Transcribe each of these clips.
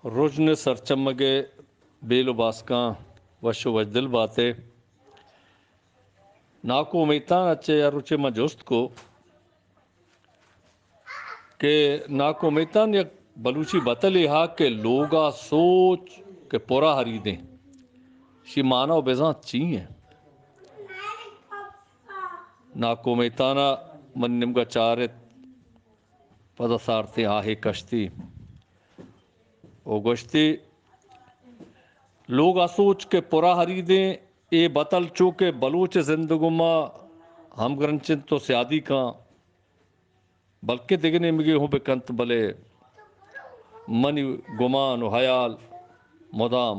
رژن سرچمگ ءِ بیل و باسکاں وش و وشدل بات ئے۔ ناکو میتان ءَ چہ یک روچے من جست کو کہ ناکو میتان، یک بلوچی بتلے ہا کہ لوگا سوچ کہ پورا ہریدیں، شی مانا و بزانت چی ایں؟ ناکو میتان ءَ من نیمگا چارت، پدا سارتیں آہے کشتی و گوشتی، لوگا سوچ کہ پورا ہریدیں، اے بتل چو کہ بلوچ زندگ ما ہمگرنچ انت و سیادی کاں، بلکہ دگہ نیمگے ہوں بکنت، بلے منی گمان و حیال مدام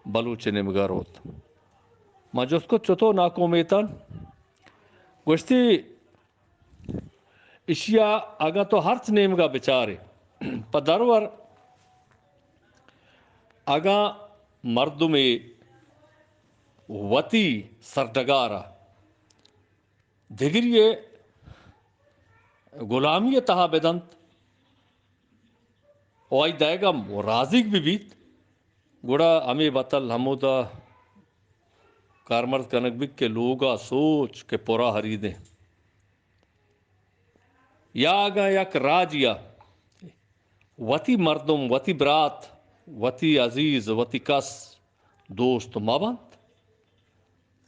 بلوچ نیمگا روت۔ من جست کت، چتو ناکو میتان؟ گوشتی، اشیا اگاں تو ہرچ نیمگا بچارے، پہ درور اگاں مردمے وتی سرڈگارا دگری ءِ غلامی ءِ تہا بدنت و آئی دئیگا رازیگ بہ بیت، گڑا ہمے بتل ہمودا کارمرز کنگ بیت کہ لوگا سوچ کہ پورا ہریدیں۔ یا اگاں یک راجیا وتی مردم، وتی برات، وتی عزیز، وتی کس دوست مہ بنت،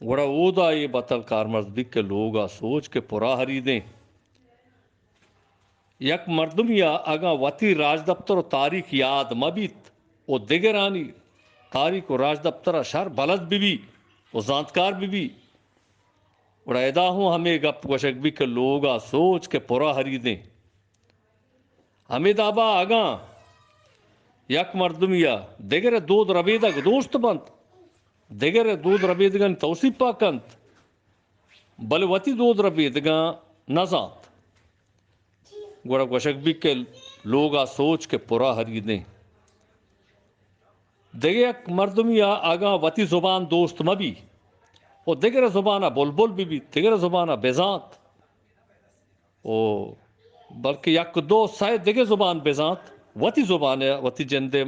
گڑا اودا اے بتل کارمرز بیت کہ لوگا سوچ کہ پورا ہریدیں۔ یک مردمیا اگاں وتی راجدپتر و تاریخ یاد مہ بیت و دگرانی تاریخ و راجدپترا شر بلد بہ بی و زانتکار بہ بی، گڑا ادا ہوں ہمے گپ گوشگ بی کہ لوگا سوچ کہ پورا ہریدیں۔ ہمے دابا اگاں یک مردمیا دگرے دود ربیدگ دوست بنت، دگرے دود ربیدگانی توسیپا کنت، بلے وتی دود ربیدگاں نہ زانت، گڑا گوشگ بی کہ لوگا سوچ کہ پورا ہریدیں۔ دگہ یک مردمیا اگاں وتی زبان دوست مہ بی و دگرے زبانا بلبل بہ بیت، دگرے زبانا بزانت، و بلکہ یک دو سئے دگہ زبان بزانت، وتی زبان ءَ، وتی جند ءِ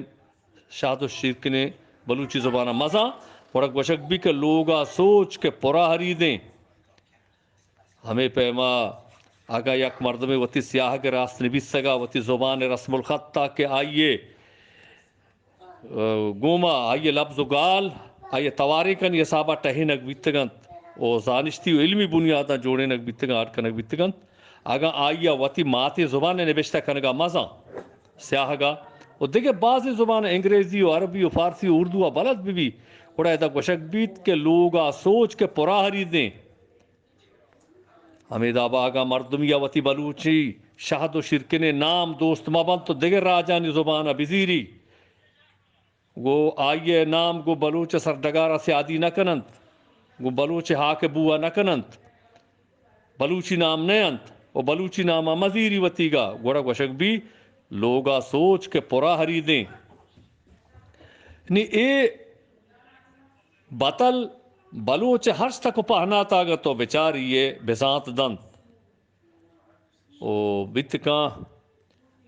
شہد و شیرکنیں بلوچی زبان ءَ مزان، گڑا گوشگ بی کہ لوگا سوچ کہ پورا ہریدیں۔ ہمے پیما اگاں یک مردمے وتی سیاہگ ءِ راست نبیسگ ءَ، وتی زبان ءِ رسم الخط ءَ کہ آئی ءِ گوما آئی ءِ لبز و گال، آئی ءِ تواریکانی حسابا ٹہینگ بیتگ انت و زانشتی و علمی بنیاداں جوڑینگ بیتگ انت، اڈ کنگ بیتگ انت۔ اگاں آئی ءَ وتی ماتی زبان ءَ نبشتہ کنگا مزاں، سیاہگا، و دگہ بازیں زبان، انگریزی و عربی و فارسی و اردو ءَ بلد بہ بی، گڑا ادا گوشگ بیت کہ لوگا سوچ کہ پراہریدیں۔ ہمے دابا اگاں مردمے ءَ وتی بلوچی شہد و شیرکنیں نام دوست مہ بنت و دگہ راجانی زبان ءَ بزیری، گوں آئی ءِ نام گوں بلوچ ءِ سرڈگار ءَ سیادی نہ کن انت، گوں بلوچ ءِ ہاک ءِ بو ءَ نہ کن انت، بلوچی نام نہ انت و بلوچی نام ءَ مزیری وتیگا، گڑا گوشگ بی لوگ ءَ سوچ کہ پرا ہریدیں۔ نی اے بتل بلوچ ءِ ہرچ تک و پہنات ءَ اگاں تو بچاری ئے بزانت دنت۔ و بیت کاں،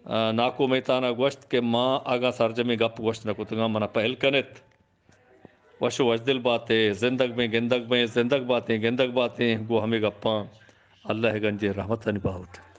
آ، ناکو میتان ءَ گوشت کہ ما اگاں سرجمیں گپ گوشت نہ کتگاں، من ءَ پہل کن ات۔ وش و وشدل بات ئے، زندگ بیں، گندگ بیں، زندگ باتیں، گندگ باتیں، گوں ہمے گپاں اللہ ءِ گنجیں رحمتانی باہوٹ۔